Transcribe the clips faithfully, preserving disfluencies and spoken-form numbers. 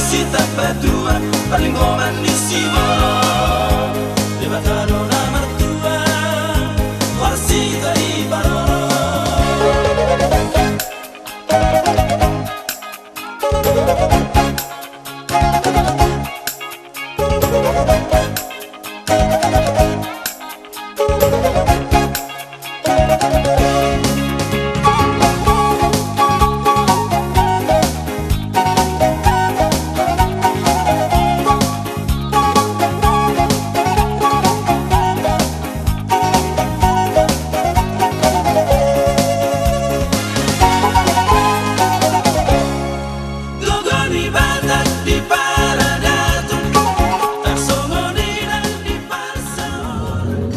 Sitamba tua, parlinggoman ni siborok. Debata do na martua, horas hita diparorot. Gogo ni Batak di paradaton, tarsongon i nang di parsaoran.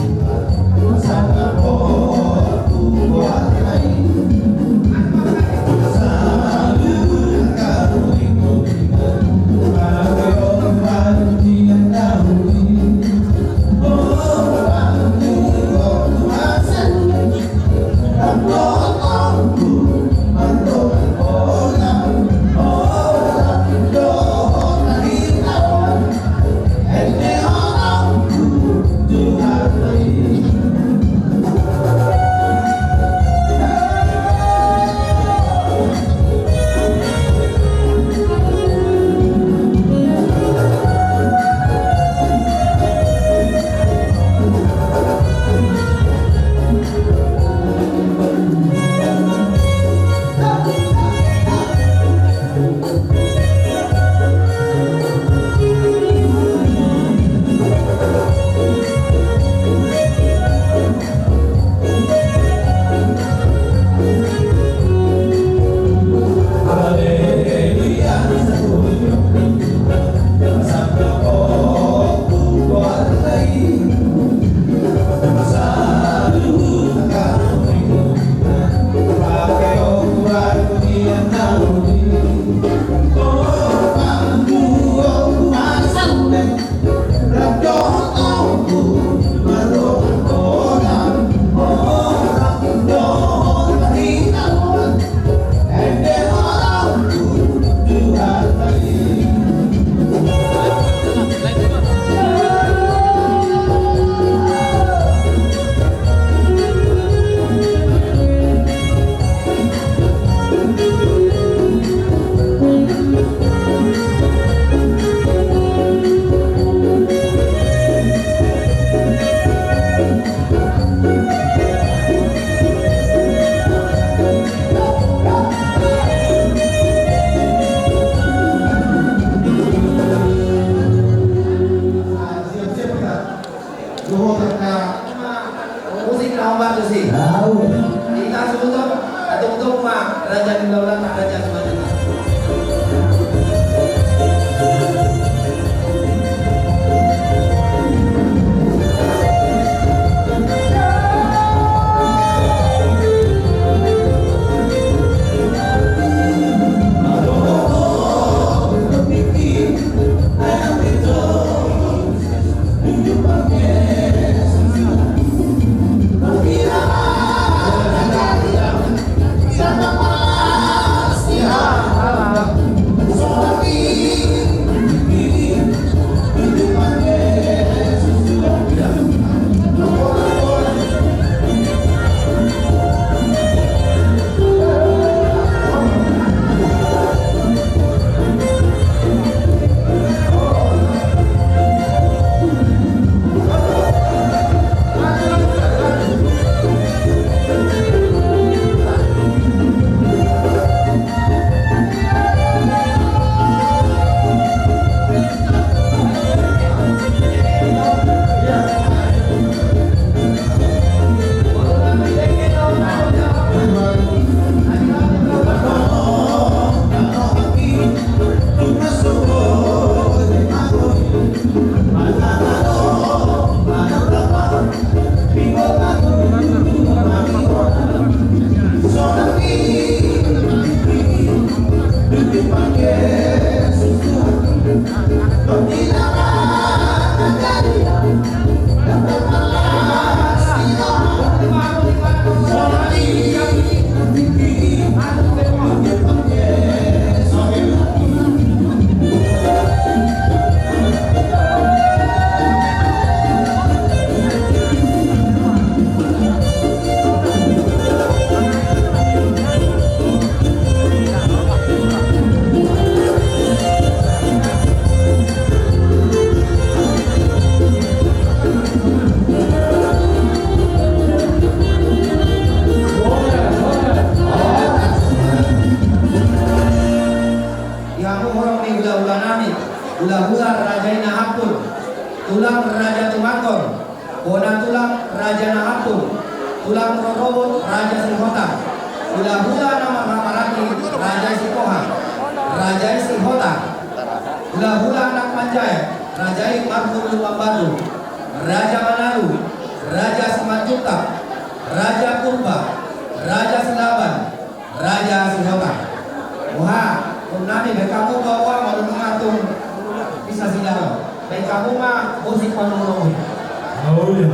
Musik na hombar tusi. Hita susup, atubu-tubu ma raja ni ulaon, raja ni ulaon. Hamu horong ni hulahula nami, hulahula raja i na hampul, tulang raja Tumangkor, bona tulang raja na hampul, tulang rorobot raja Sihotang, hulahula na marhahamaranggi raja Sipoha, raja Sihotang, hulahula anak manjae raja i Marhun Lumbanbatu, raja Manalu, raja Simanjuntak, raja Purba, raja Silaban, raja Sihotang. Boha, nami, baen hamu ma ua, molo nunga tung bisa sidalo. Baen hamu ma musik molo nunga. Oh iya.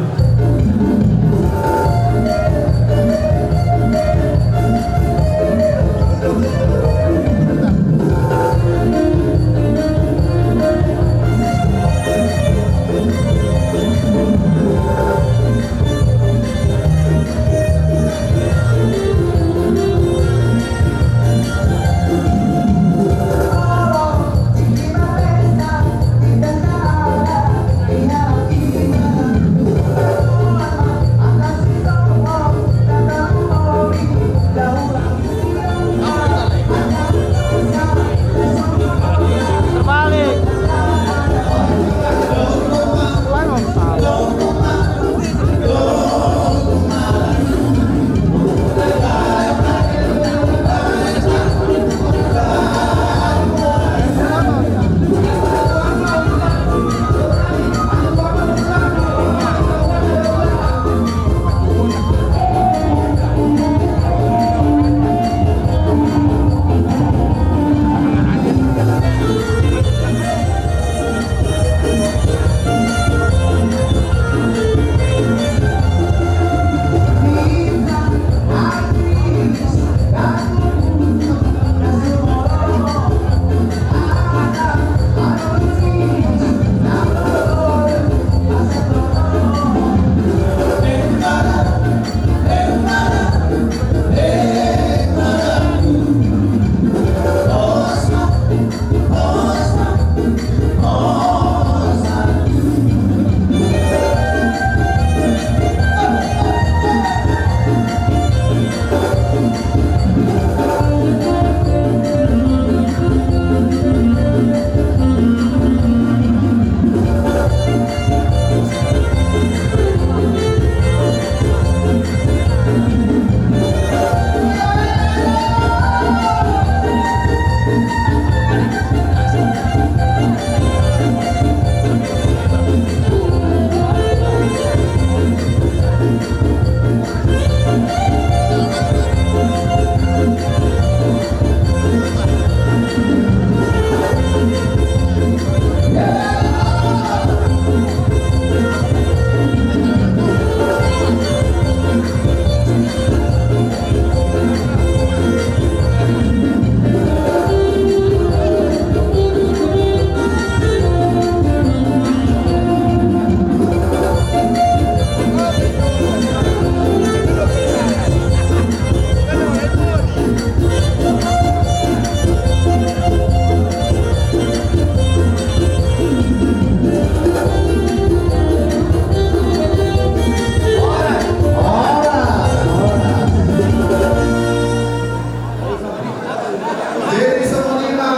Jadi songon i ma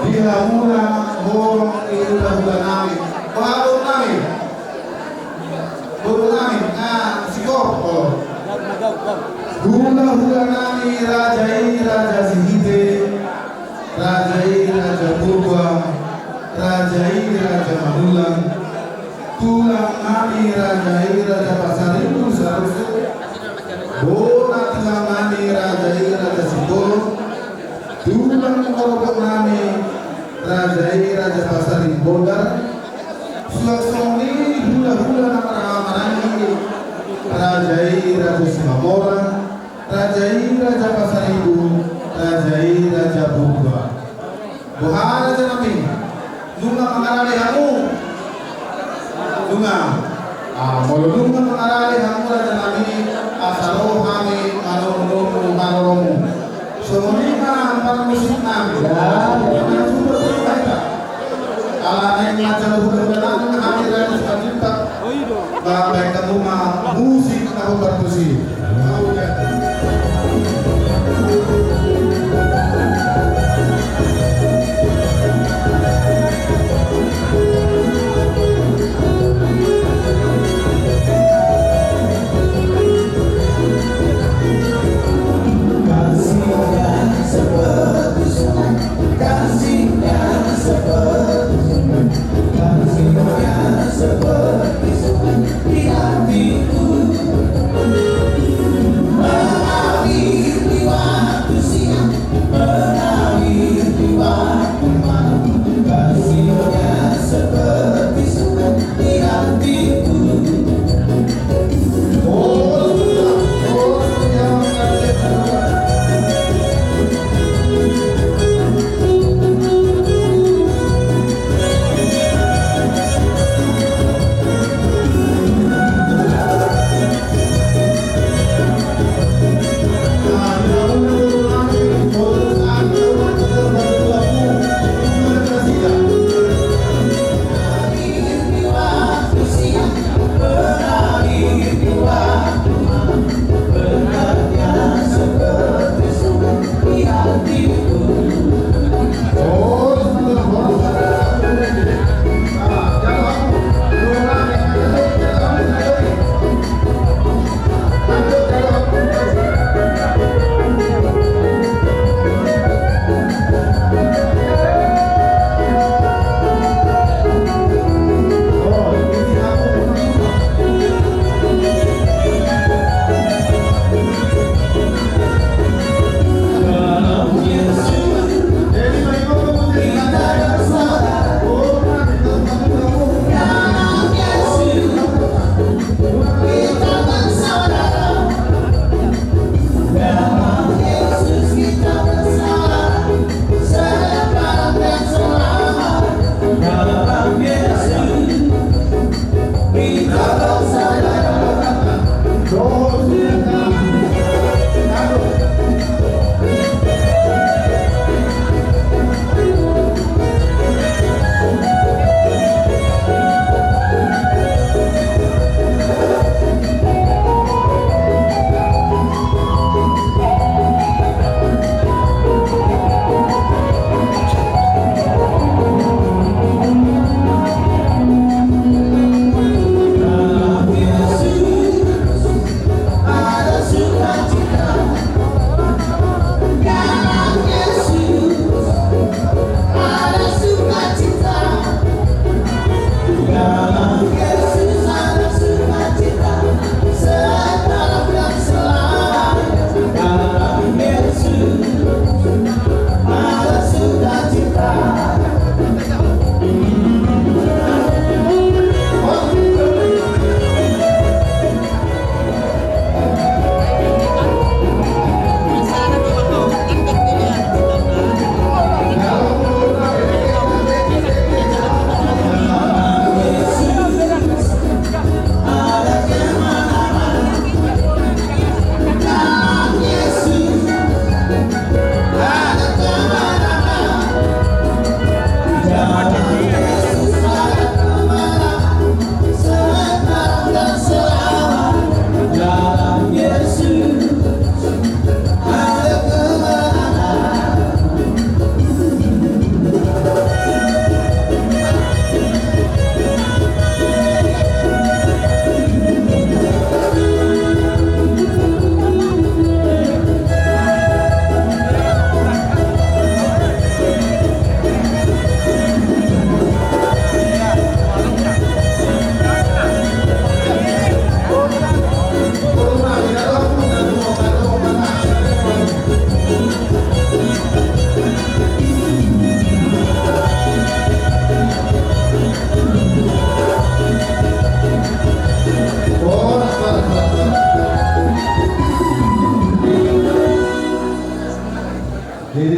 di hamuna horong ni hulahula nami. Boha, boru nami? Boru nami, na sikop. Hulahula nami raja i raja Sihite, raja i raja Purba, raja i raja Manullang, tulang nami raja i raja Pasaribu Saroso, bona tulang nami raja i raja Sipolon, tulang rorobot nami raja i raja Pasaribu Bondar, suang songon i hulahula na marhahamaranggi, raja i raja Simamora, raja i raja Pasaribu, raja i raja Purba. Boha raja nami, nunga mangarade hamu? Nunga. Ah, molo nunga mangarade hamu raja nami, asa ro hami manomunomu haroromu. Songon i ma parmusik nami. Ya, ya. Ala naeng manjalo hulahula nami hami raja Simanjuntak. Ba, baen hamu ma musik na hombar tusi.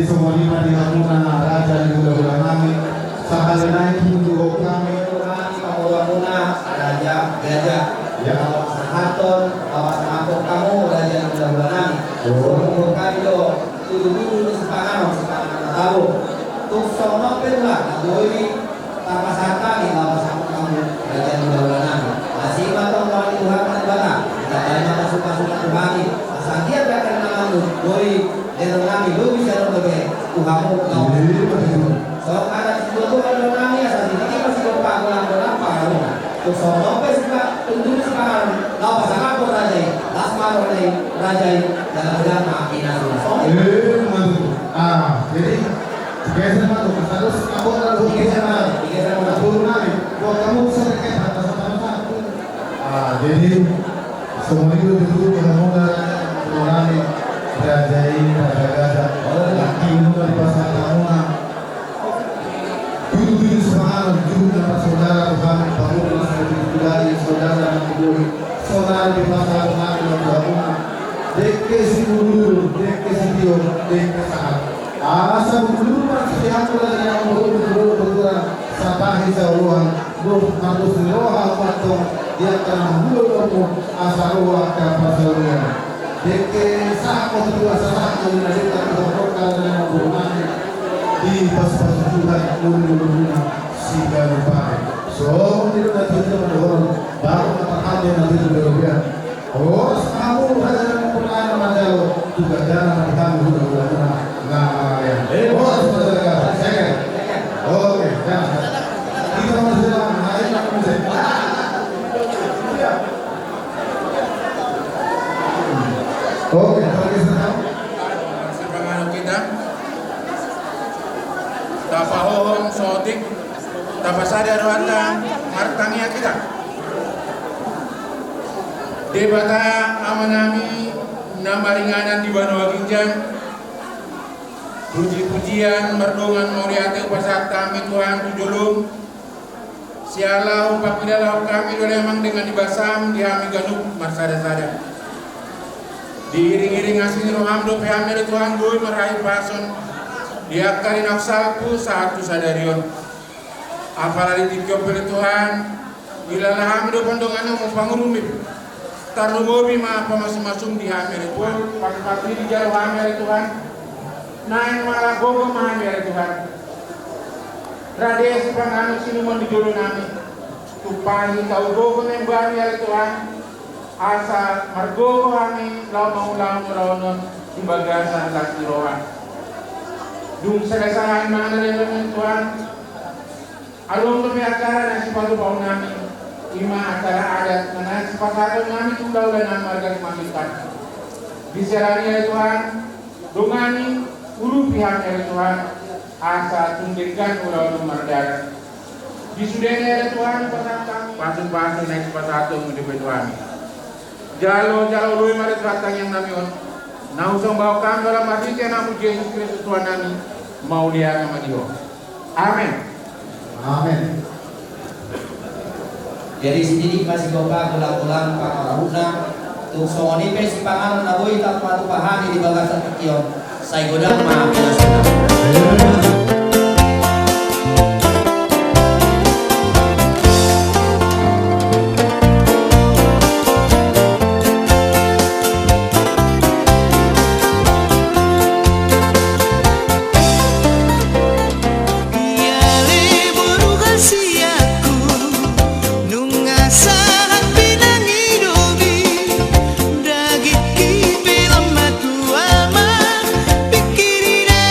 Songon i ma di hamuna raja ni hulahula nami, sahali nai tu hami, hami pamoruonmuna raja gajah. Ya. Laho pasahathon, laho pasahathon hamu raja ni hulahula nami. Oh. Songon hami do tudutudu ni sipanganon, sipanganon na tabo. Tung songon on pe nunga na boi tapasahat hami, laho pasahathon hamu raja ni hulahula nami. Asi ma tongtong ni Tuhan Debata, ditambai ma pasupasu-Ni tu hami. Asa anggiat angka na mangihut boi leleng nami lobi sian on dope tu hamu na umur. Songon adat ni situa-tua do nami, asa sititi ma sigompa, golang-golang pangarahutna. Tung songon on pe sipa-, tung tutu sipanganon, laho pasahathon raja i, las ma roha ni raja i, jala godang ma hinasulasuon. Eh, mantap. Ah, jadi, geser ma tu, terus apa, lalu geser ma, geser ma. Turun lagi. Buat kamu bisa dekat, atas, atas, atas. Ah, jadi, songon i do tutu di hamuna, songon i, raja i, raja gajah. Nangkin ma dipasahat hamuna. Tudutudu sipanganon, jujur na parsaudara tu hami, pangurus, saudara, saudara, na tubu, saudara, dipasahat hamuna tu hamuna. Dengke sibulur, dengke sitio, dengke sahat. Asa bulu-bulu ma sian hami raja ni hamuna, bulu-bulu, bulu-bulu, satahi saoloan, dohot mardos ni roha ma antong di angka na mangula domu, asa ro angka parsaulian. Dengke sahat ma tutu, asa sahat ma di na dengke tu horong raja ni hamuna, dipasupasu Tuhan, muli-muli muna siganup ari. Songon i do na tutu na dohonon, baru na tahan dia na tutu na dohonon. Horas ma hamu raja ni hamuna na manjalo, tu gajana ma di hami hulahula muna na mangalean. Horas ma raja. Oke, dah. Kita mau silang, nah, ini aku mesti. Oke, oke, silakan. Sipanganon hita. Tapahohom saotik, tapasada rohanta, martangiang hita. Debata Amanami na maringanan di banua ginjang, puji-pujian mardongan mauliate hupasahat hami Tuhan tu jolom, siala hupangkilalahon hami do ale Amang dengan di basaM di hami ganup marsada-sada. Diiring-iring asi ni rohaM dope hami ale Tuhan boi marhahipason di angka na salpu sahat tu sadari on. Apala di tingki on pe ale Tuhan, dilala hami do pandohan na umum pangurupi. Tarlumobi ma pamasu-masuM di hami ale Tuhan. Pangpatu i dijalo hami ale Tuhan. Naeng manggogo ma hami ale Tuhan. Rade sipanganon sinuman di jolo nami. Tumpahi tau gogo naeng bani ale Tuhan. Asa margogo hami laho mangulahon ulaon on di bagasan las ni roha. Dung sada sahat mangan ale Tuhan. Adong dope acara na sipatupaon nami, i ma acara adat na naeng sipasahaton nami tu hulahula nami marga Simanjuntak. Di siala ni ale Tuhan, dongani, urupi hami ale Tuhan, asa tung denggan ulaon on mardalan. Di sude ni ale Tuhan, pasahat hami. Pasu-pasu naeng sipasahaton muna dope tu hami. Jalo, jalo oloi ma ale Tuhan tangiang nami on. Na husomba hami do ala marhite Anakmu Jesus Kristus Tuhan nami, mauliate ma di Ho. Amen. Amen. Jadi sititi ma sigompa, golang-golang pangarahutna. Tung songon i pe sipanganon na boi tapatupa hami di bagasan tingki on. Sai godang ma hinasulasuon. Ia ale boru hasianku, nunga sahat pe nang idomi, dagingki pe lam ma tu Amang, pingkiri na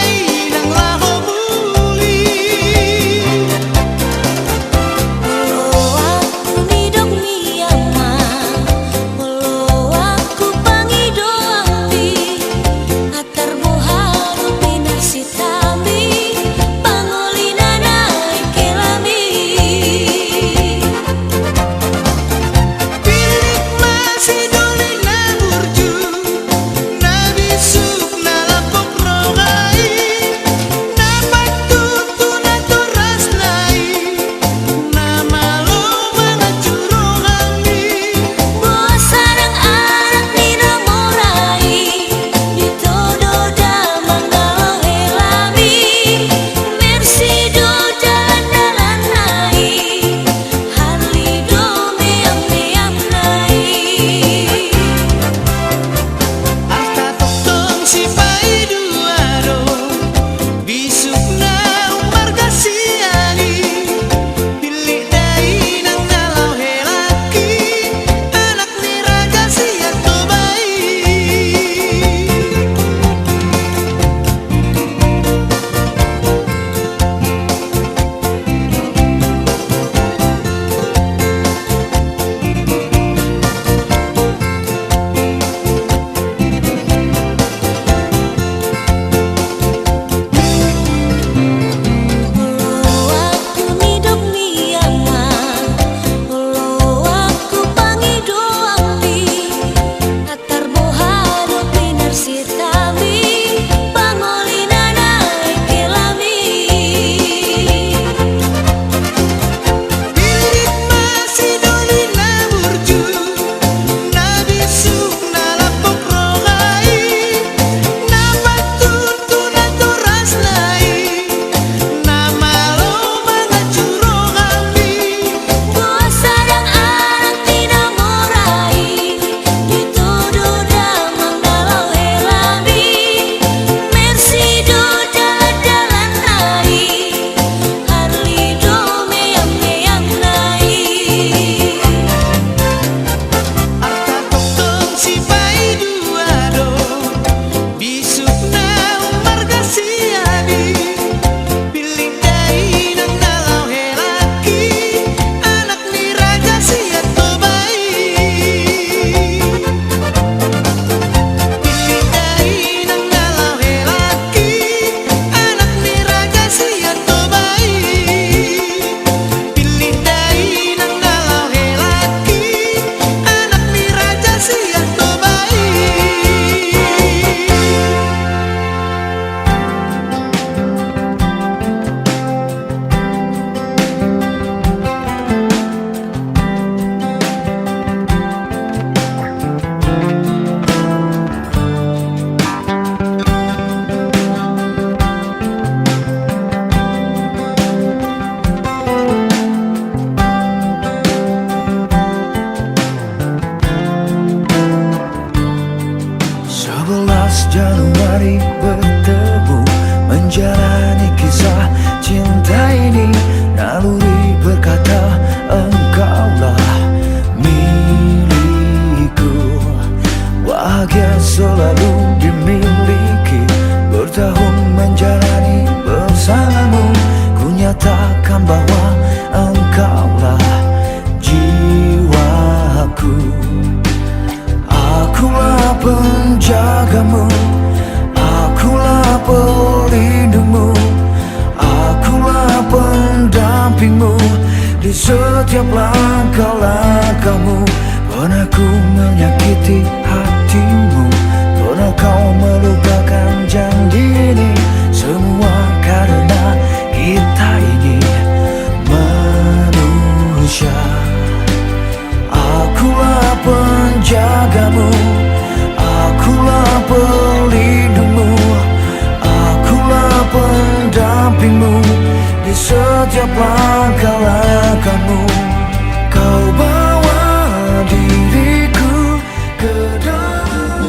Langkah-langkahmu pernah ku menyakiti hatimu, pernah kau melupakan janji ini, semua karena kita ini manusia. Akulah penjagamu, akulah pelindungmu, akulah pendampingmu di setiap langkah-langkahmu. Kau bawa diriku ke dalam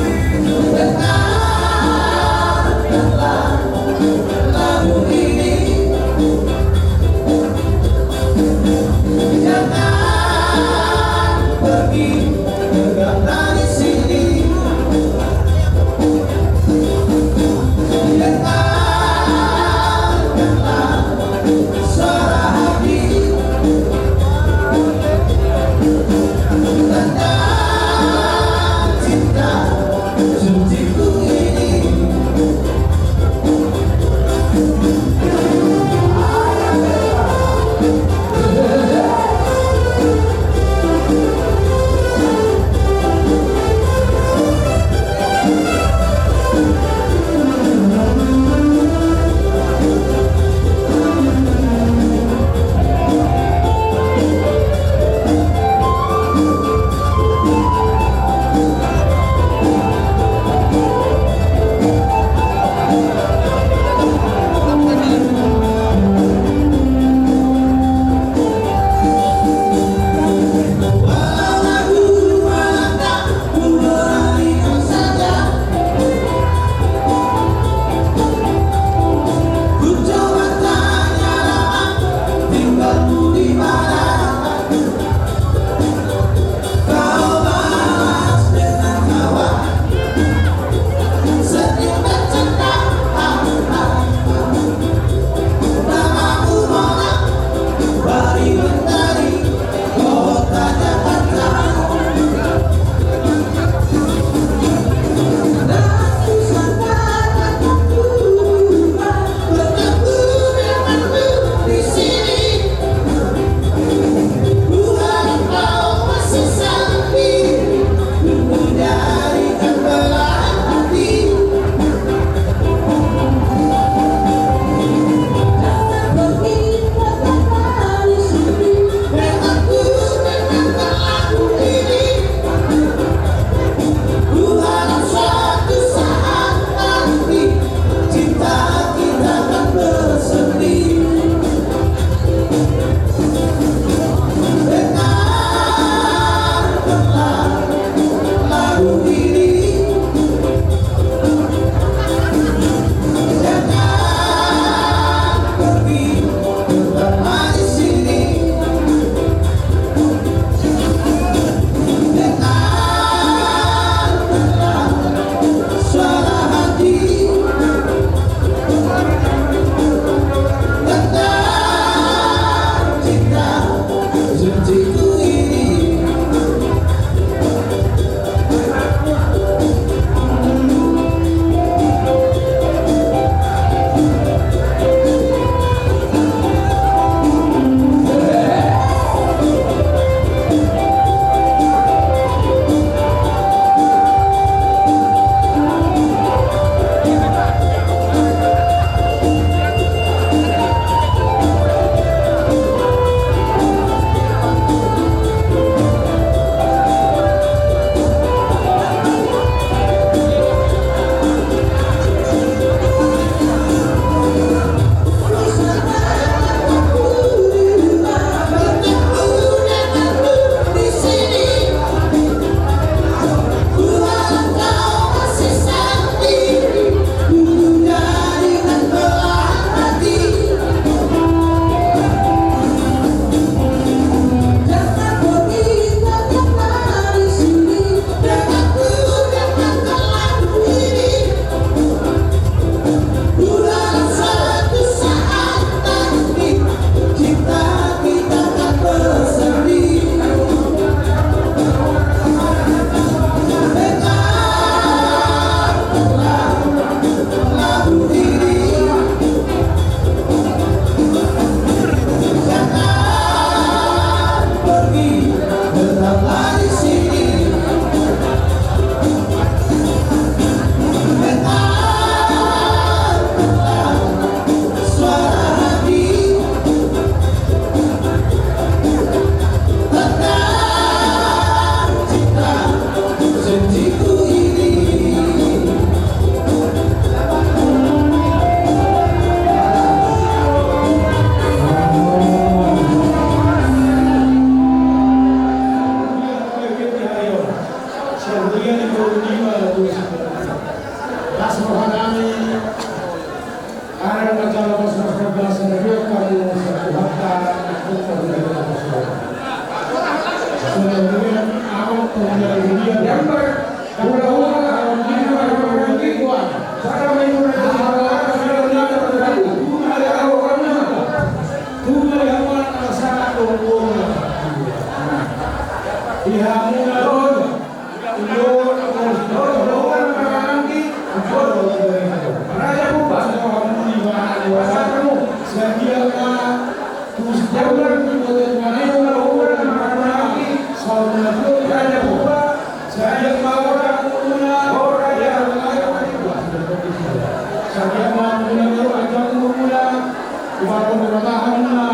Tumagon Debata hamuna,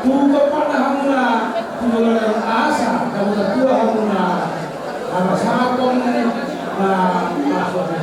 tu gompatna hamuna, tu joloan on asa, na mula tua hamuna, na marsahathon, na marsahathon.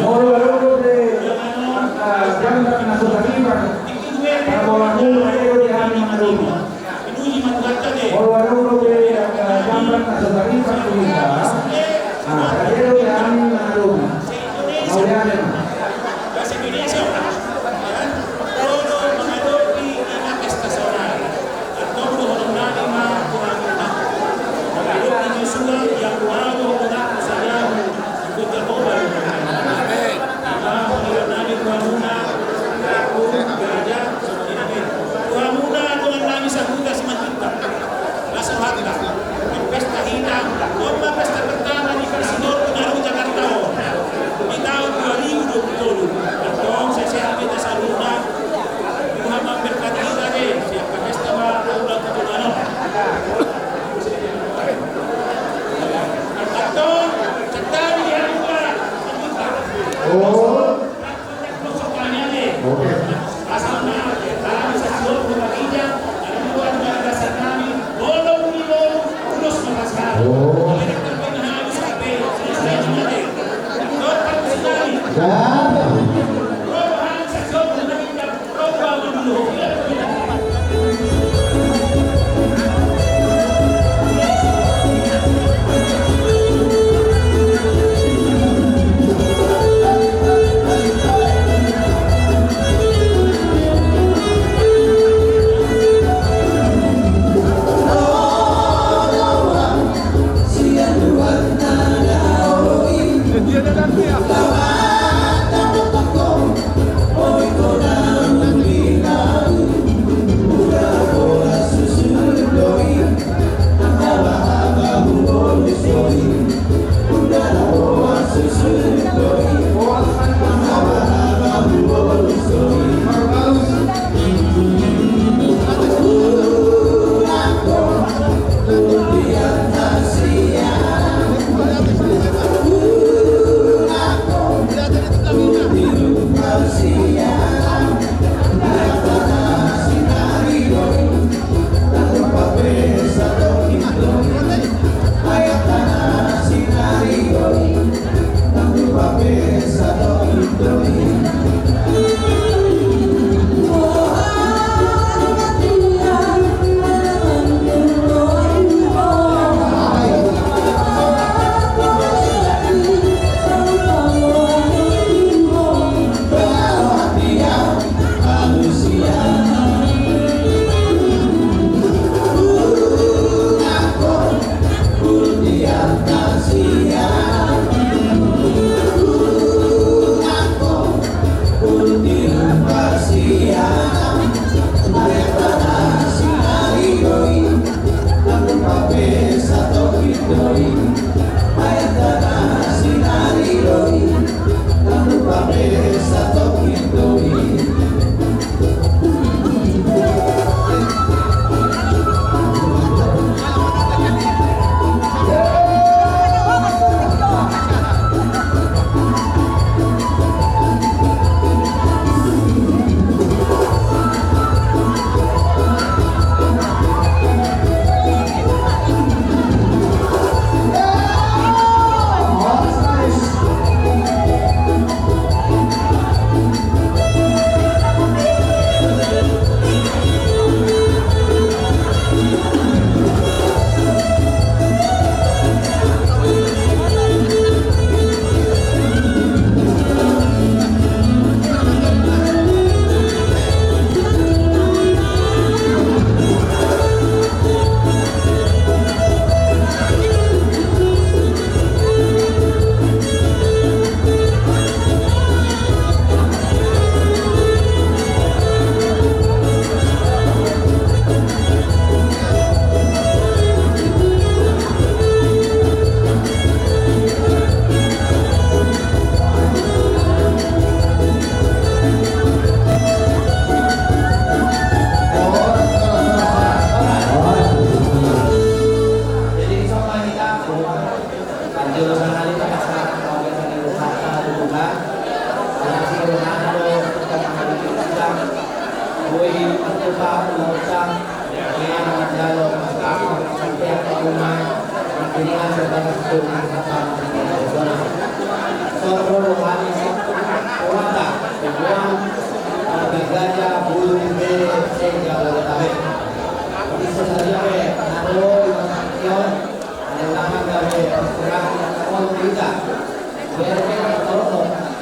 Molo adong dope, ah, jamban na so tarlipat, parbola mulu, adong dope hami mangadopi. Molo adong dope, ah, jamban na so tarlipat tu hita, ah, adong dope hami mangadopi. Mauliate ma. Amen. Tuhamuna, Tuhan nami sahuta Simanjuntak. Asa rohanta, pesta hita, on ma pesta pertama ni Presiden Gubernur Jakarta on. Di tahun dua ribu dua puluh tolu. Antong sehat-sehat hita saluhutna. Tuhan mamberkati hita be, siap pesta ma tahun dua ribu dua puluh tolu. Antong, santari di hatimu. Oh.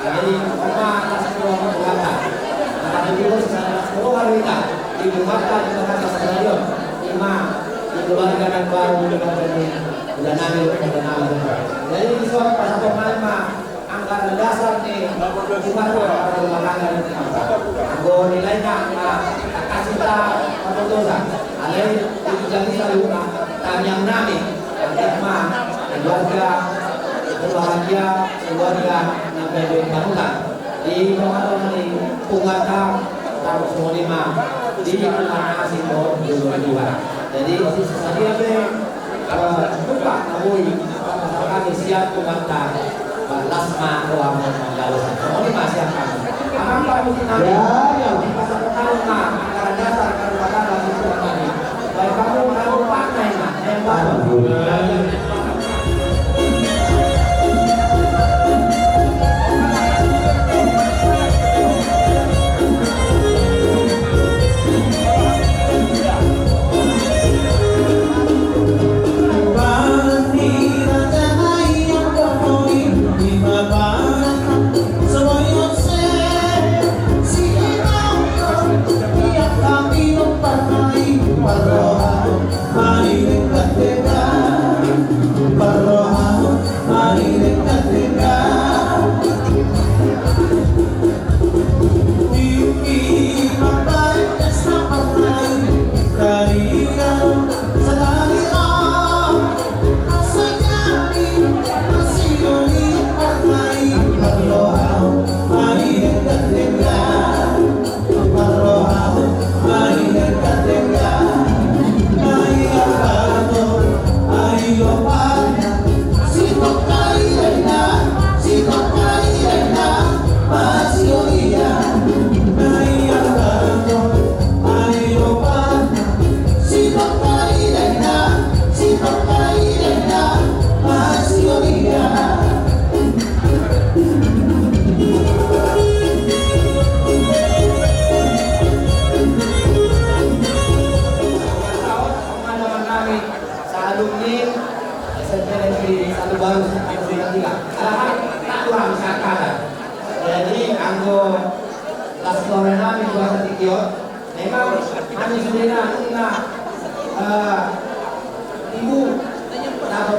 Jadi, on ma las ni roha ni Tuhanta. Manghatai do sisada las ni roha do hita di Tuhanta, di Tuhanta sadari on. Ima di keluarga na baru, di keluarga ni ula nami, ula nami. Jadi, dison pasahaton nami ma anggaran dasar ni Tuhanta, anggaran rumah tangga ni Tuhanta. Anggo nilaina, ah, tangkas hita mardosa. Alai, di jalan saluhutna, tangiang nami. Anggiat ma keluarga berbahagia, keluarga na gabe panutan di tonga-tonga ni punguanta, tarlumobi ma di punguan asing dohot jolo ni Tuhan. Jadi, sadia pe, eh, tupa na boi pasahaton nami sian punguanta, las ma roha manggalo. Songon i ma sian hami. Amang parmusik nami, ya, ya, dipasahaton ma anggaran dasar rumah tangga ni Tuhanta. Sahat ni S M P Negeri Satu Barus, S M P Tiga. Alahai, tak kurang sangkatan. Jadi, anggo las ni roha nami di bagasan tingki on, memang hami sude na, na, eh, ibu, dapat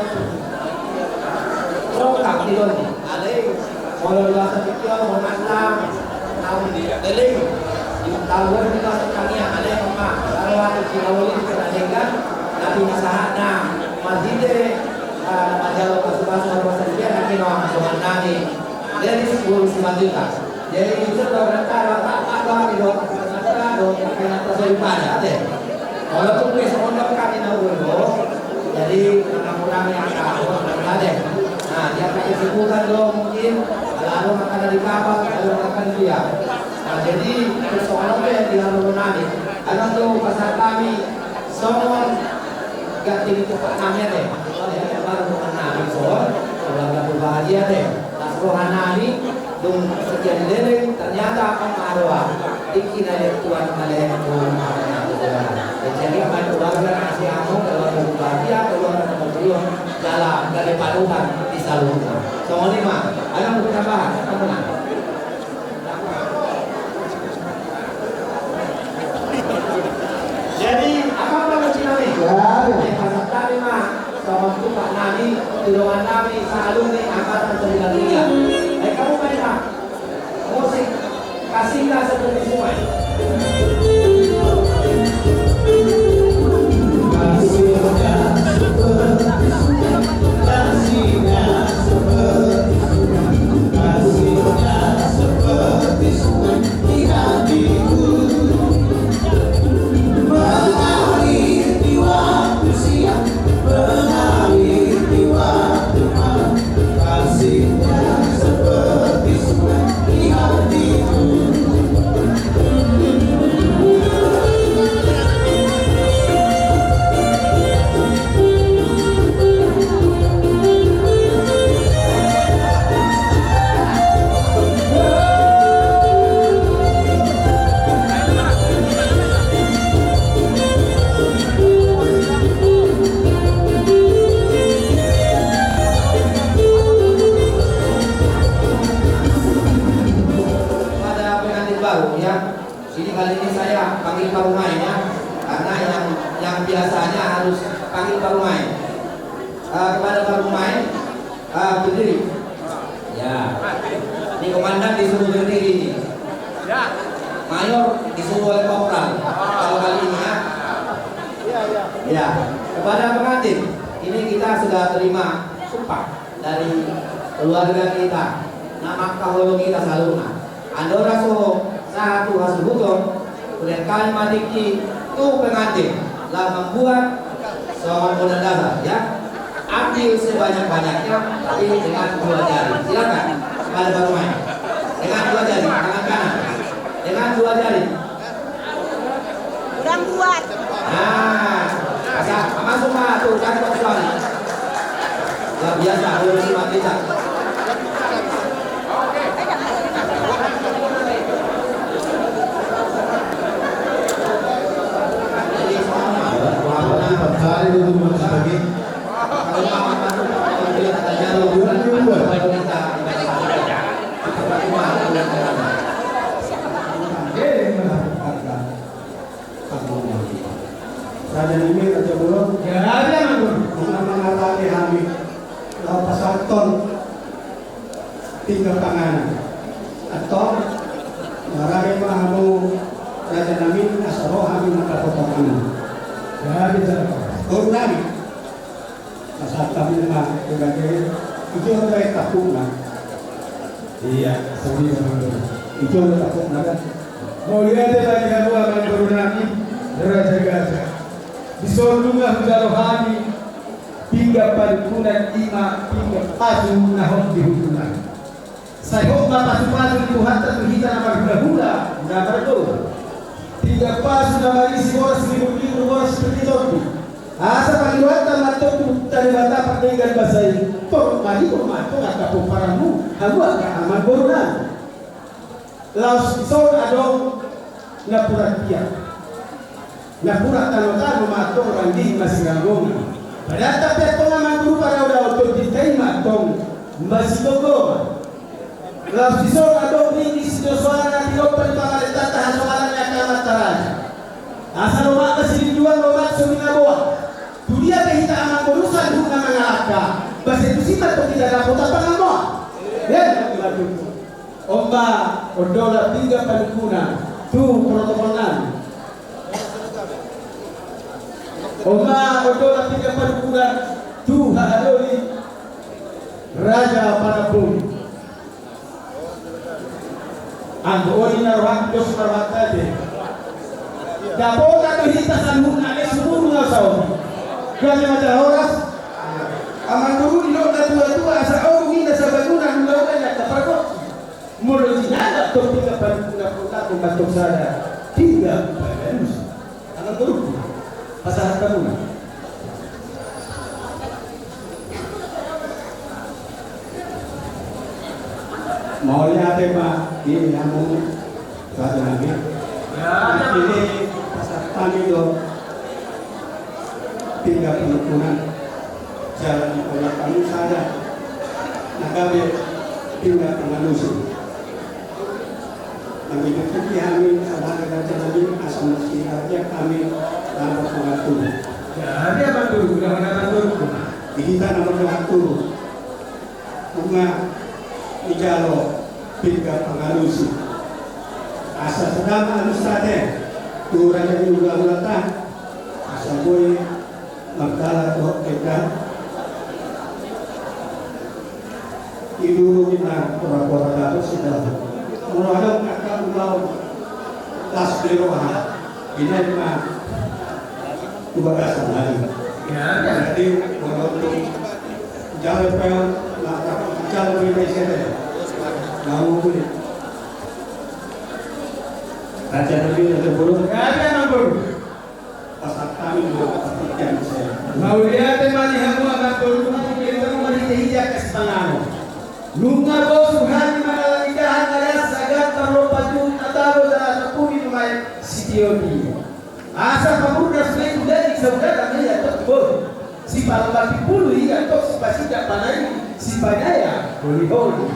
rongkap di loni. Alai, molo di bagasan tingki on, molo na, na, leleng. Tahu di bagasan tangiang, alai, ma, tahu di bagasan tangiang, na pinasahatna, marhite, eh, manjalo pasu-pasu, molo sadia, na kino, dongan nami. Jadi, sepuluh simanjuta. Jadi, itu dorongan taro, tak, tak, tak, dorongan taro, dorongan taro, dorongan taro. Walaupun besok mondok kami na dulu, jadi, mengurangi angka, dorongan taro. Nah, dia pakai sebutan dong, mungkin, kalau makan di kapal, kalau makan dia. Nah, jadi, persoalan apa yang dilakukan nanti? Karena tuh, pasal kami, songon, ganti di tempat kami ada. Soalnya, yang baru makan nami, soal, keluarga berbahagia deh. Las roha nami, dung sekian leleng, ternyata on ma roha. Tingki na leleng Tuhan, na leleng Tuhan. Jadi, aman keluarga, kasih amu, keluarga bahagia, keluarga kemudian, dalam, dari panutan, di saluhutna. Songon i ma, ayo, kita bahas, teman. Jadi, apa, apa, Mas Inami? Ya, ya. Eh, Mas Inami, Mas. Sama tupak nami, tulungan nami, selalu nih, angkatan sembilan tiga. Eh, kamu main, Pak? Musik, kasihnya seperti sungai. Kasihnya seperti sungai, kasihnya seperti sungai, kasihnya seperti sungai. Jadi kali ini saya panggil Pak Rumain ya, karena yang yang biasanya harus panggil Pak Rumain. Eh, kepada Pak Rumain, eh, berdiri. Ya. Ini komandan disuruh berdiri ini. Mayor disuruh oleh Kopral. Kalau kali ini ya. Ya. Kepada pengantin, ini kita sudah terima sumpah dari keluarga kita. Nama kaholo kita saluhutna. Andora so sahat tu hasuhuton, ulehon hami ma tingki tu pengantin, laho mambuat songon undang dasar, ya. Ambil sebanyak-banyaknya, tapi dengan dua jari. Silakan, kepada Pak Rumain. Dengan dua jari, tangan kanan. Dengan dua jari. Kurang kuat. Nah, masuk, masuk, masuk, jangan kau kecuali. Luar biasa, luar biasa, luar biasa. Jadi, empat hari itu masuk lagi. Kalau mau masuk, kalau dia tanya lu, bukan di luar. Raja nami, raja bolon. Jadi, Amang Boru. Nunga mangalap hami laho pasahathon pinggan panganan. Antong, marade ma hamu raja nami, asa ro hami mandapothon panganan. Jadi, boru nami. Pasahat hami ma, ibaen, ijolo do tampukna. Iya, sandiri ma do. Ijolo tampukna kan. Mauliate ma di hamu amang boru nami, raja gajah. Dison nunga hujalo hami pinggan panungkunan, i ma pinggan pasu na hot di hundulan. Sai hot ma pasupasu ni Tuhanta tu hita na marhulahula, na mardomu. Pinggan pasu na marisi boras libur-libur, boras pir ni tondi. Asa pangidoanta ma antong tu Debata pardenggan basa i, torop ma libur ma antong angka pomparanmu, hamu angka amang boru nami. Laos dison adong napuran tiar. Napuran tano-tano ma antong, rangging ma siranggongan. Padahal pe antong amang boru, padao-dao tondinta i ma antong masigomgoman. Laos dison adong ringgit sitio soara na tinompa ni pamarentanta hasongaran ni angka amanta raja. Asa lomak ma silinduan, lomak so binaboan. Tu dia pe hita amang boru saluhutna mangalangka, basa tusi ma antong hita dapotan pangamoan. Ya, betul. On ma ondolan pinggan panungkunan tu protokol nami. On ma ondolan pinggan panungkunan tu haha doli Raja Panamboli. Anggo on i na rohangku, dos ma rohangku ate. Dapotan do hita saluhutna, ale sumuru na saon. Gabe ma jala horas. Amang boru, didok natua-tua, asa ogung i na sabangunan, ulaula i na angka pargonsi. Molo jinanda tong pinggan panungkunan, pinggan panungkunan, pinggan pangalusi. Amang boru, pasahat hamu ma. Mauliate ma di hamu raja nami. Ini pasahat hami do pinggan panungkunan. Jala molo hamu sada na gabe pinggan pangalusi. Hami dapot hami sabagai raja nami, asa mesti raja hami laho marpangantubu. Jadi amang boru, laho marpangantubu. Di hita na marpangantubu. Nunga dijalo pinggan pangalusi. Asa sada ma alusta ate tu raja ni hulahulanta. Asa boi mardalan dohot denggan. Idurung inna pora-pora dapot sidahut. Molo adong angka ulaon las ni roha, binahen ma tu bagasan nami. Ya, ya. Jadi molo tung jalo pe on, maka jalo pe on. Mau boleh. Raja nami, raja boru. Raja nami boru. Pasahat hami do partingkian i. Mauliate ma di hamu amang boru, marhite-hite angka sipanganon. Nunga bosur hami mangallang indahan, na las sagat parlompan tu tabo jala tapuli nuaeng sitio i. Asa pamurnas ma i tu daging, saudara ma i antong tu boru. Sipalompan pimpulu i antong, sipasindak panaili, sipaniaya holi-holi.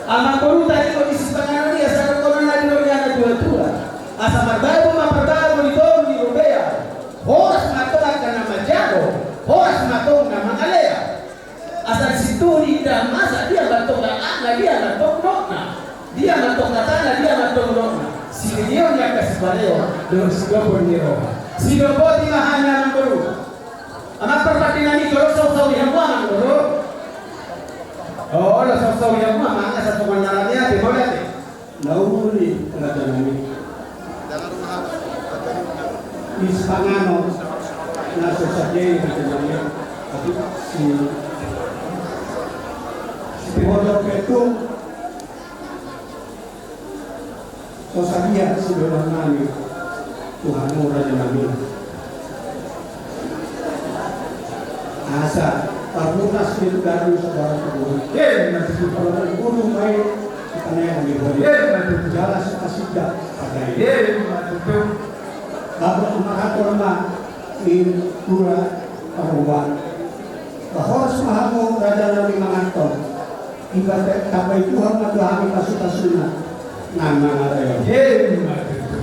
Amang boru, tadingon ni sipanganon i asa dohonon na nidok ni natua-tua. Asa marbabu ma parbabu di toru di Rubea. Horas ma antong angka na manjago, horas ma antong na mangalea. Asa di situ diinda masa dia ma antong na, dia ma antong dokna. Dia ma antong na tana, dia ma antong dokna. Sileon ni angka sipaleon dohot sidompot ni roha. Sidompot i ma hami amangboru. Amang parpande nami, tolong saut-saut di hamu amangboru. O, tolong saut-saut di hamu amang, asa tongon na rame ate, mauliate. Na uli raja nami. Di sipanganon na so sadia i raja nami. Tapi si, si piholo petung so sadia si dohot nami tu hamu raja nami. Asa parmunas di daru saudara tubuh. Em, nanti si parmunas guru mai kita nai ambil bodi. Em, nanti jala si kasida pakai. Em, nanti tu. Bapak maraton ma di dua paruan. Bahoras ma hamu raja nami mangaton. Iba te tapai Tuhan ma tu hami pasu-pasuna. Nang mangalai. Em, nanti tu.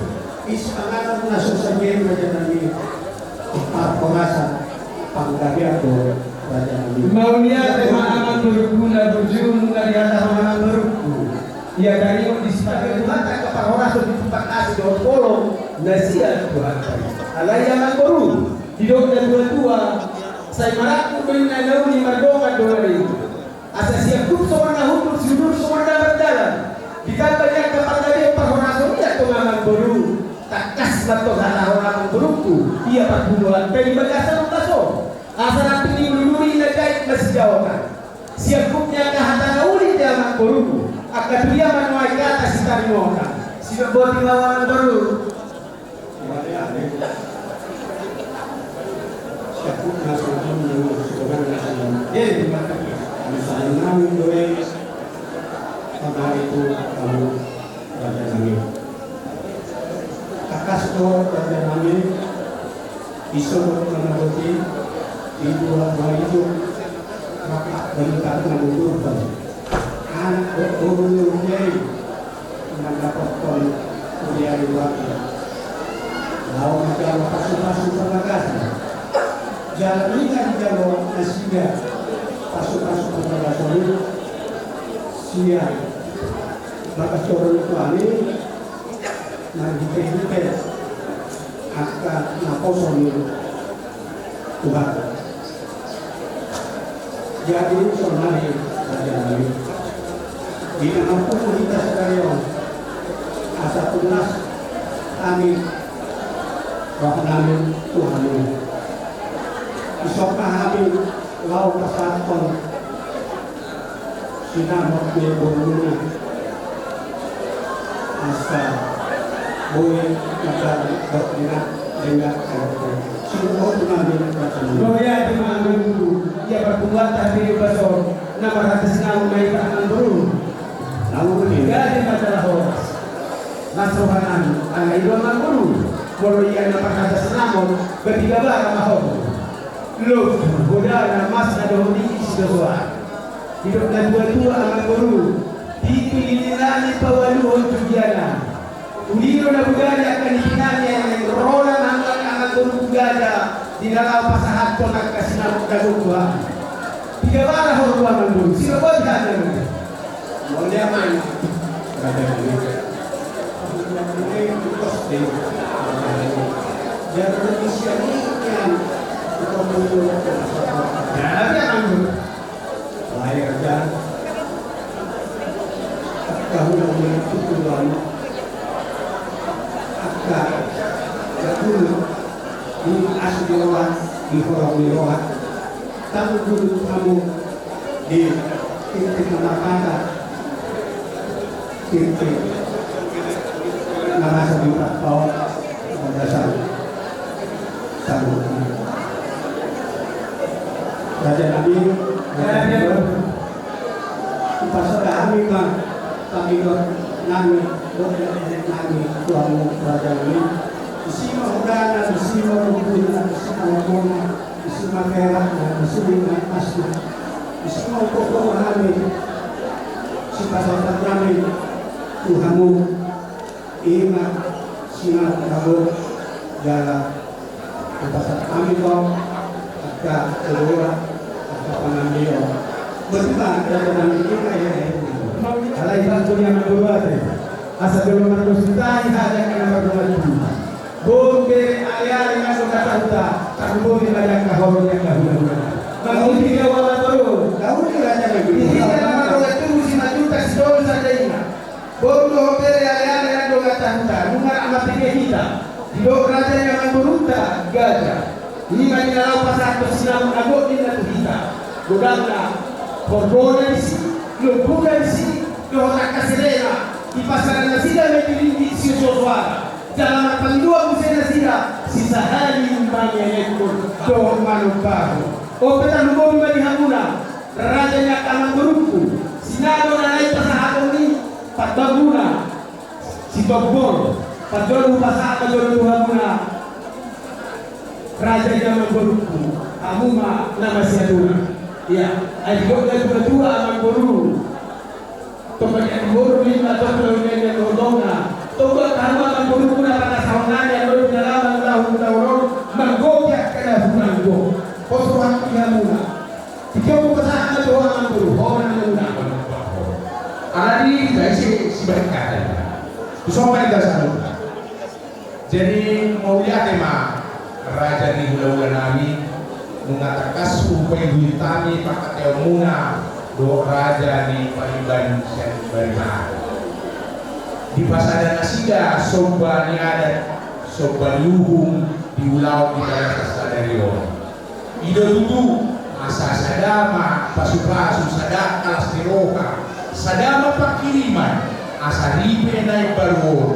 Is panganon na so sadia i raja nami. Parhorasan panggabean do raja nami. Mauliate ma amangborungku na burju nunga dihatahon amangborungku. Ia taringot di sipaga Tuhanta angka parhorasan di tumpak asi dohot holong na sian Tuhanta. Alai amangboru, didok na tua-tua, sai marangkup do inna na uli mardongan do na uli. Asa siangkup songon na hundul, siudur songon na mardalan. Ditamba ni angka pardalan parhorasan i antong amangboru. Tangkas ma antong hatahon amangborungku, ia parpuluan pe di bagasan ombas on. Asa nampini mulului na jait masijaotan. Siangkup ni angka hata na uli di amangborungku. Angka tudia ma nuaeng hata sitarimotan. Sidok boti ma amangboru. Misalna nami do i pamari tu hamu raja nami. Tangkas do raja nami, iso do na boti di dua dua itu rap dari tatu na mundur. Anak do boru ni uliai. Mandapothon uliai uliai. Laho manjalo pasu-pasu parbagason. Jala inna dijalo nasida pasu-pasu parbagason i sian bagas joro ni Tuhan i marhite-hite angka naposo ni Tuhan. Jadi sonari raja nami, di na mampungu hita sadari on asa tunas hami roha nami tu hamu. Isop ma hami laho pasahathon sinamot ni borumuna. Asa boi matar dok dina denggan. Sinamot nami patar. Mauliate ma amangboru, ia parpuluanta hami di baso na marhata sinamot ma hita amangboru. Lalu ni. Jadi masalah horas. Mas roha nami, ala i do amangboru. Molo ia na marhata sinamot, berarti gabara ma ho. Loh, godana mas na dohot i sidohonon. Didok na tua-tua amangboru, pitu lili nami paualuhon tu dia nami. Uli do na budari angka nipinami, ro ma hamu amangboru tu gaja di na laho pasahathon angka sinamot dagon tu hami. Piga bara ho amangboru, sirobot hami. Mauliate ma. Jadi amangboru. Lahir dan angka hulahula ni tulang, angka hulahula di asi ni roha, di holong ni roha. Tanggul hamu di titik na marhata, titik na rasa di paon. Raja nami, raja nami, ipasada hami ma pangidor nami, dohot nami tu hamu raja nami. Disi ma hudana, disi ma rupuna, disi ma rupuna, disi ma perakna, disi ma emasna, disi ma umpuk hami, sipasahat nami tu hamu. Ima Singa kabur jala pasahat hami tong angka eroa angka pangambion. Betul ma raja nami ina ya. Alai satu yang berbuat asa belum manusia hajat yang berbuat. Boru, bere, ale-ale nang donganta huta, tarlumobi ma di angka horong ni angka hulahula. Mangihut di jawa matoro. Di hita na mardongan tubu, Simanjuntak, Sitolu Sada, Ina. Boru dohot bere, ale-ale nang donganta huta, nunga ra mapinda hita. Didok raja ni amangborunta, Gajah. I ma na laho pasahat sinamot na gok ninna tu hita. Godangna, horbo na disi, lombu na disi, dohot angka serena, dipasahat nasida ma i di ringgit siosoara. Jala marpangidoan muse nasida, sisahali mangiaihon dohot manombahon. On pe tarlumobi ma di hamuna, raja ni angka amangborungku, sinamot na naeng pasahaton ni parbanguna, Sitombor, parjolo hupasahat ma jolo tu hamuna, raja ni amangborungku, hamu ma na masiatura. Ia, ai didok na tua-tua amangboru. Tong badian boru lima tong launian yang lotongna. Tong buat hamu amangborungku na panasahon nami, andor pinalaman lahu mulauror, manggopi angka na hunanggo. Poso hak di hamuna. Tiga puluh pasahat na tu ho amangboru, ho na muna. Ala di, dai si, si baik kata. Tu sopan kita satu. Jadi, mauliate ma, raja ni hulahula nami, nunga tangkas hupaihut hami pangkataionmuna, dohot raja ni Parimban sian Bariba. Dipasada nasida somba ni adat, somba ni uhum, di ulaon di bagasan sadari on. I do tutu, asa sada ma pasupasu, sada las ni roha, sada ma pangkirimon, asa ripe na imbaru on,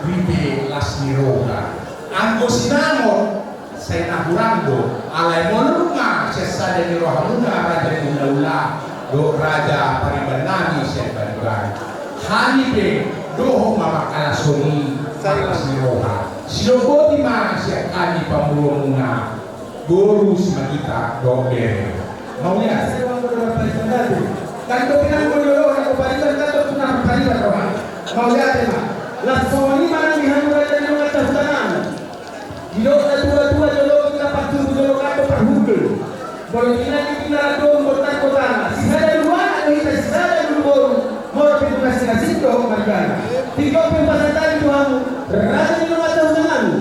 ripe las ni roha. Anggo sinamot, sai na hurang do, alai molo nunga sian sada ni rohamuna raja ni hulahula, dohot raja Parimban nami sian Bariba. Hami pe, dohot ma mangkalashon i, las ni roha. Silomboti ma sian hami pamoruonmuna. Boru Simanjuntak dohot bere. Mauliate. Kan dope nang molo dohot nang Parimban, kan dope nang Parimban roha. Mauliate ma. Laos songon i ma nang di hamu raja ni donganta huta nami. Didok na tua-tua jolo ina partubu jolo kato parhundul. Molo ina di ina radong botar kotana. Sisada dua anak do hita, sisada dulu boru. Molo pe tu nasi-nasi dohot margana. Tingkop pe pasahat hami tu hamu. Raja ni donganta huta nami.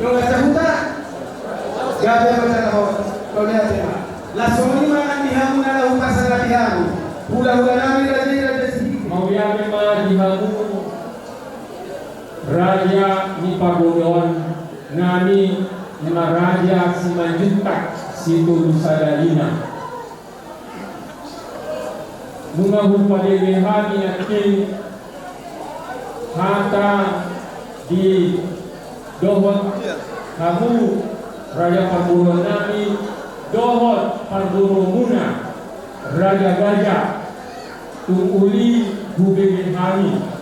Donganta huta. Gabe ma jala ho. Mauliate ma. Laos songon i ma nang di hamu na laho pasahat di hamu. Hulahula nami raja i raja sihite. Mauliate ma di hamu raja ni pamoruon nami, ima raja Simanjuntak Sitolu Sada, Ina. Nunga hupadenggan hami nangkin hata di dohot hamu raja parboruon nami dohot parboruonmuna raja Gajah, tung uli hubege hami.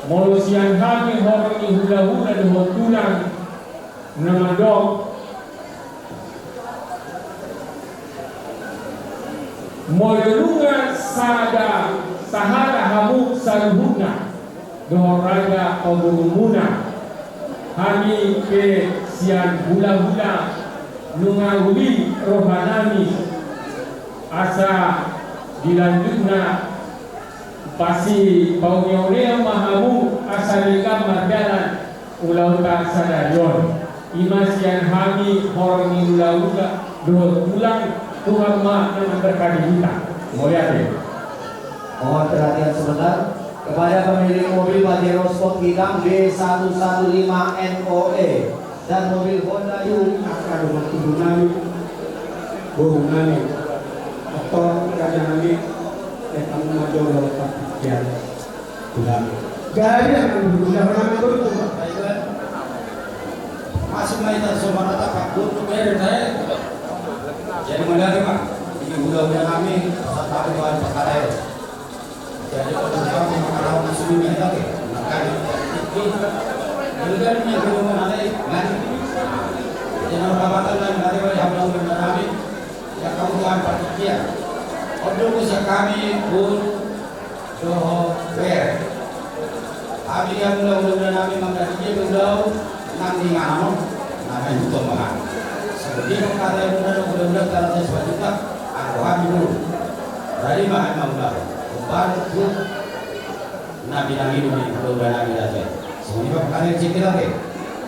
Molo sian hami horong ni hulahula dohot tulang na mandok, molo nunga sada sahata hamu saluhutna dohot raja paborumuna, hami pe sian hulahula nunga uli rohanami asa di lanjutna Pasi pauneuneon ma hamu asa denggan mardalan ulaonta sadari on. Ima sian hami horong ni hulahula dohot tulang Tuhan ma na memberkati hita. Mauliate. Mohon perhatian sebentar. Kepada pemilik mobil Pajero Sport hitam B satu satu lima N O E. Dan mobil Honda. Tung angka dongan tubu nami, boru nami, atau raja nami, yang kamu majolo pakian. Udah. Gari yang kamu dulu, udah pernah nonton itu, Pak? Masuk main dan sobat apa, Pak? Gue tuh bayar, saya. Jadi mana ada, Pak? Ini udah, udah nami, satu bahan perkara ya. Jadi, kalau kamu mau tahu musuhnya lagi, makanya. Jadi, kan, yang belum ada, kan? Jadi, kalau kawasan dan dari wali hamba udah kami, ya, kamu tuan panitia. Untuk usaha kami pun, Dohot ber. Hami di hamuna hulahula nami, manang di dia pe ulaon, nang di inganan on, nang di huta on ma. Songon i ma hata ni hamuna hulahula, tarajat Simanjuntak, anggo hami dulu. Jadi ma hami mangulahon. Umbahen tu na pinangido ni hulahula nami raja i. Songon i ma hata ni Simanjuntak.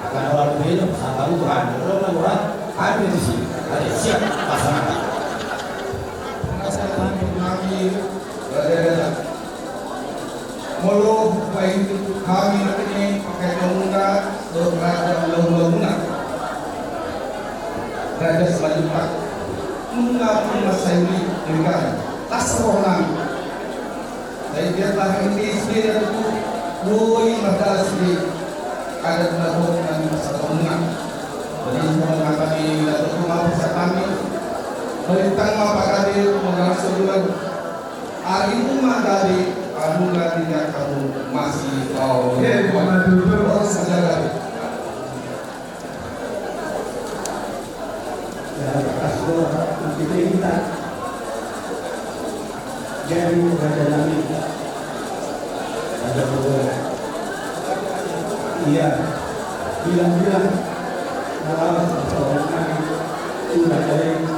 Angka na ora tu beno, satarutu hami. Ora na ora, hami tu si. Ate, siap, pasangan. Pasangan hami, raja, raja. Molo paingot hami na pinangido ni hulahula dohot raja, hulahula muna, Raja Simanjuntak, nunga tu masa i denggan las roha nami. Sai biar bahen di sude na tutu boi mardalan sude adat na dohot nami masa na muna. Jadi songon hata ni na tutu ma pasahat nami. Balintang ma pagabe, manggalang solu. Ari nunga gabe, ari nunga tinggal kamu masih kau. Oke, bukan dulu, terus saja gabe. Ya, bakas do, nanti kita. Jadi, raja nami. Raja Bogo. Iya, bilang-bilang. Kalau seorang nami, itu raja ini.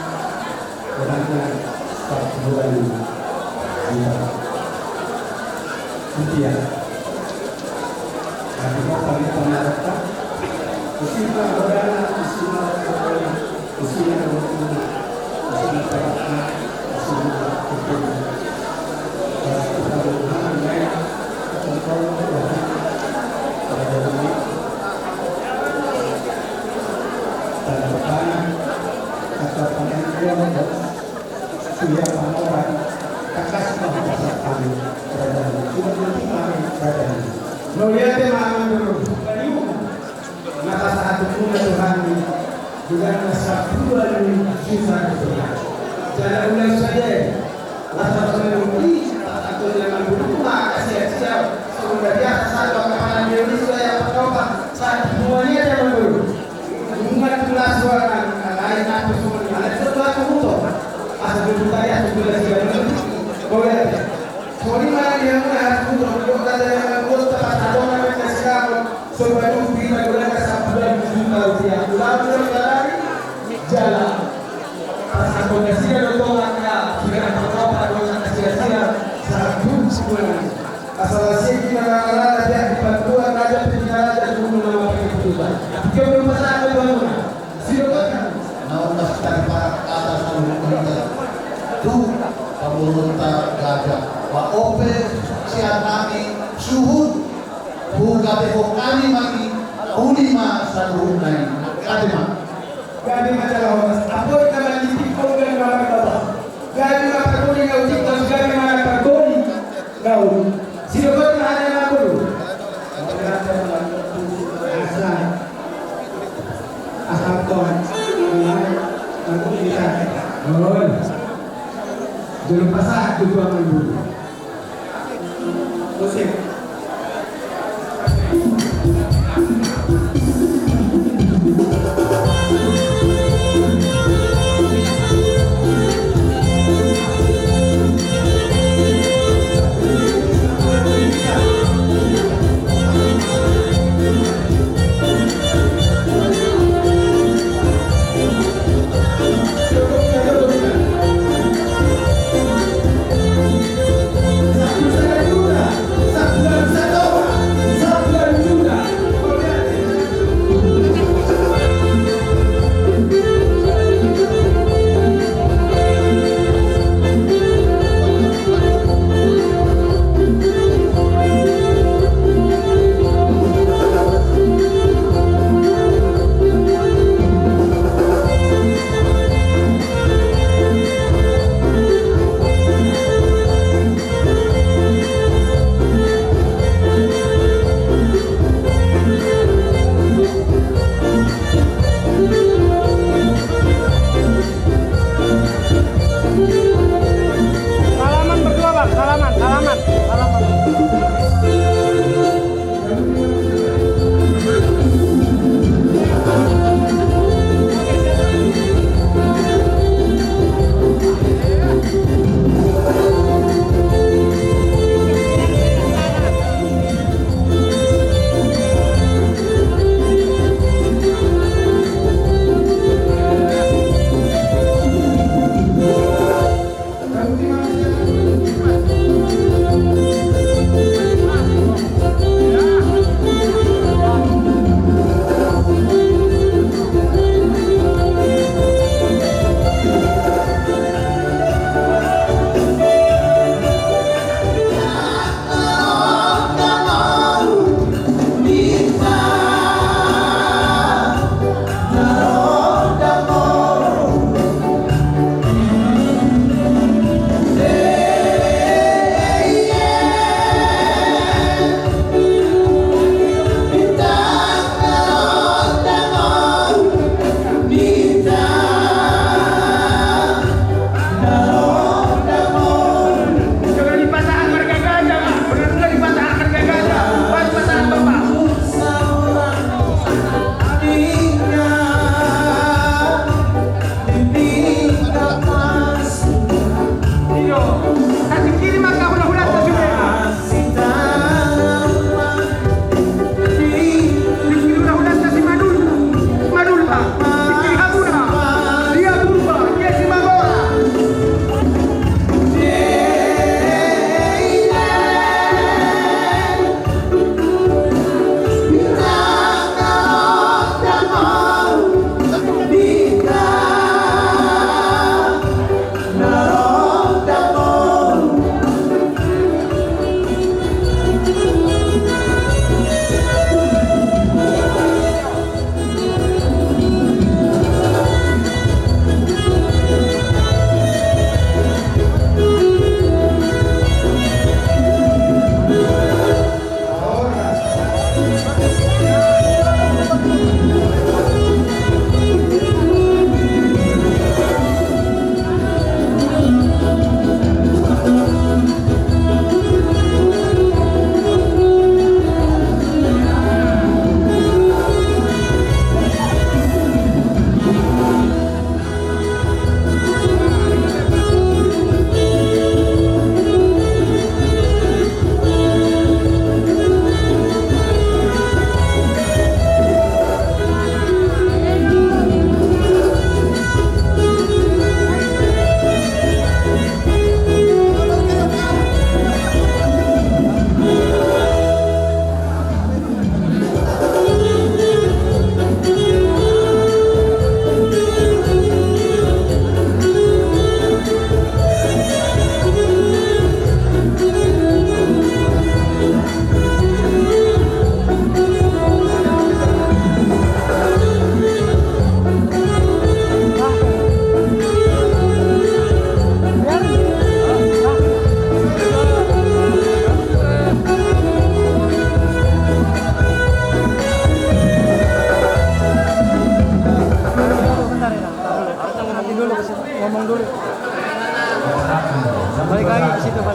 Orangnya sabulan. Iya. Iya. Tapi kok paling pangarap, Pak? Isi, Pak, orangnya isi, Pak, isi, Pak, isi, Pak. Suya panoran, kakas ma pasahat hami, raja nami. Sudah nanti kami, raja nami. Mauliate ma, amang boru. Baliu. Na pasahatonmuna tu hami, jala na sabulan ni susa tu hami. Jala ulang sadia. Las roha nami, pasahaton ni amang boru ma angka sia-sia. Songon na biasa sahat tu angka pangan ni sude, angka pandohan. Sahat tu hami, amang boru. Nunga tu las roha nami, alai na tu songon i, alai songon i tu huta on. Asa tu huta i, asa tu las roha nami. Boya. Songon i ma di hamuna, asa tu huta on, di huta on, asa tu huta on, asa tu huta on. Sobat tu huta on, asa tu huta on. Ulaon ni huta nami, jala. Asa tu las roha nami, asa tu las roha nami. Asa las roha nami. Asa las i na nangala na biak di panduan raja, pe di na raja, dulu nama pe di tuba. Dia belum pasang ke bangunan. Silakan. Naung masih tadi para atas dulu kita. Tu pamoruonta raja. Ba on pe sian hami suhut. Hugabehon hami ma i. Uli ma saluhutna i. Gabe ma. Gabe ma jala horas. Apoi na mandidik on gabe ma margabah. Gabe ma pargoli na utik, gabe ma na pargoli. Gaul. Sidokon ma hata ni amang boru. Asa. Asa ton. Oi. Jolo pasahat tu amang boru. Musik.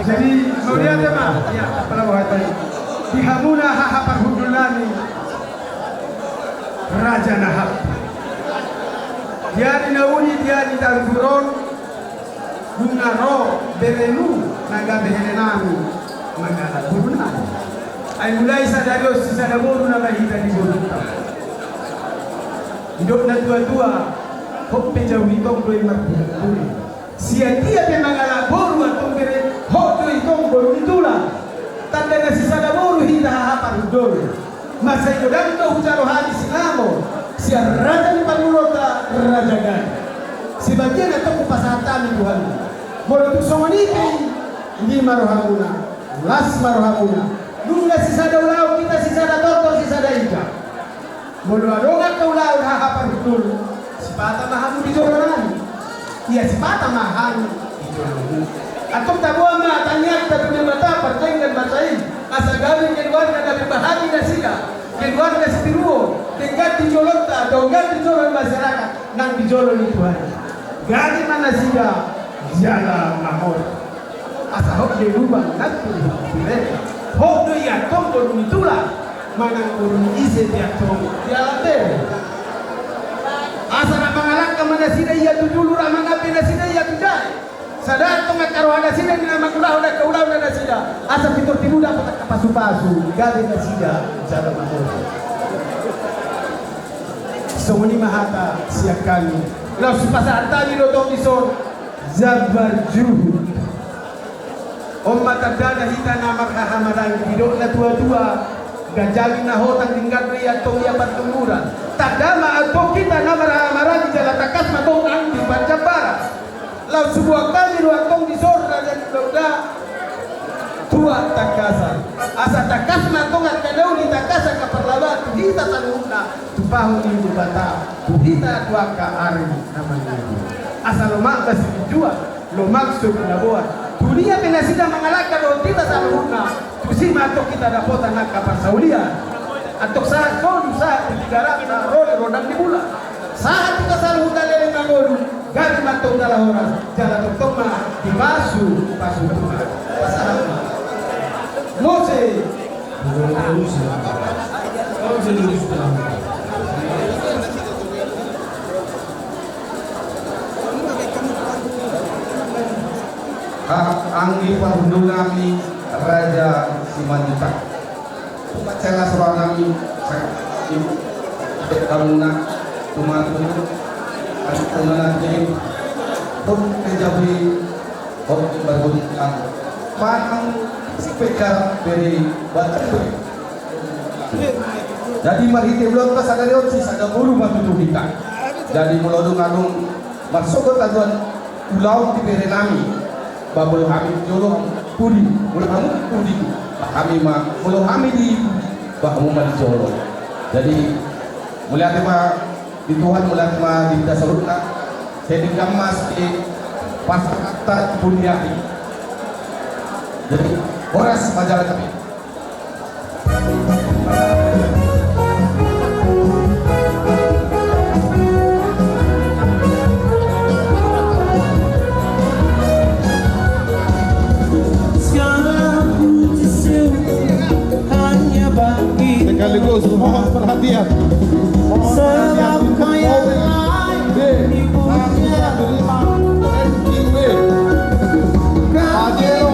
Jadi mauliate ma, ya, pala bohatan di hamuna haha parhundul nami, Raja Nahap. Dia di nauni dia di tangkuron. Nunga ro beremu na gabe helenami mangalap boru nami. Ai mulai sadari on sisada boru nama hita di borunta. Didok na tuatua, hot pe jabu ni tong do i marbulatbulat. Sian dia pe mangalap boru antong bere, hot do i tong boru ni tulang. Tanda na sisada boru hita haha parhundul. Mansai godang do hujalo hami sinamot sian raja ni parngoluonta Raja Gani. Sebagian antong hupasahat hami Tuhan. Molo tung songon i pe i, lima rohamuna, las ma rohamuna. Nunga sisada ulaon hita, sisada tortor, sisada inda. Molo adong angka ulaon haha parhundul, sipata ma hamu di jolo nami. Ia sipata ma hami di jolomu. Antong taboan ma tangiangta tu Debata pardenggan masa i, asa gabe keluarga na berbahagia nasida, keluarga sitiruon, denggan di jolonta, denggan di jolo ni masyarakat, nang di jolo ni Tuhan. Gabe ma nasida jala mamora. Asa hot do i lubang nang tu lubang. Hot do i antong boru ni tulang, manang boru ni ise pe antong di alam bere. Asa rap mangalangka ma nasida ia tu julu, rap mangape nasida ia tu jae. Sada antong angka roha nasida ni na mangulahon angka ulaon nasida. Asa pintor tibu dapot angka pasupasu, gabe nasida jala mamora. Songon i ma hata sian hami. Laos hupasahat hami do tong dison jambar juhut. On ma tandana hita na marhahamaranggi, didok na tuatua, ganjang ni na hotang, denggan do i antong ia partumuran. Tanda ma antong hita na marhahamaranggi jala tangkas ma antong anggi parjambaran. Laos huboan hami do antong dison raja ni ulaonta, tuak tangkasan. Asa tangkas ma antong angka na uli, tangkas angka parlaba tu hita saluhutna, tu pahompu ni Debata, tu hita tu angka ari na mangolu. Asa lomak ma sipinjuan, lomak so binaboan. Tu dia pe nasida mangalangka dohot hita saluhutna, tusi ma antong hita dapotan angka parsaulian. Antong sahat ngolu, sahat di tigaras, sahat ro di rondang ni bulan. Sahat hita saluhutna leleng mangolu, gabe ma antong jala horas, jala tongtong ma dipasupasu Tuhan. Sahat ma. Mose. Anggi parhundul nami Raja Simanjuntak. Pancela seorang nami, sakit, hamuna, tumatu, kasih teman nanti, pun menjadi, pun berguna, paham, sepeda beri, batu. Jadi marhite ulaonta sadari on sisada boru ma tutu hita. Jadi molo dung adong marsogot aturan ulaon di bere nami, ba molo hami di jolo pudi, molo hamu pudi, ba hami ma, molo hami di pudi, ba hamu ma di jolo. Jadi mauliate ma di Tuhan, mauliate ma di hita saluhutna. Jadi gamas di pas ta pudi ahi. Jadi horas ma jala hami. Sekaligus mohon perhatian. Mohon perhatian untuk mobil B satu lima M Q W. Pajero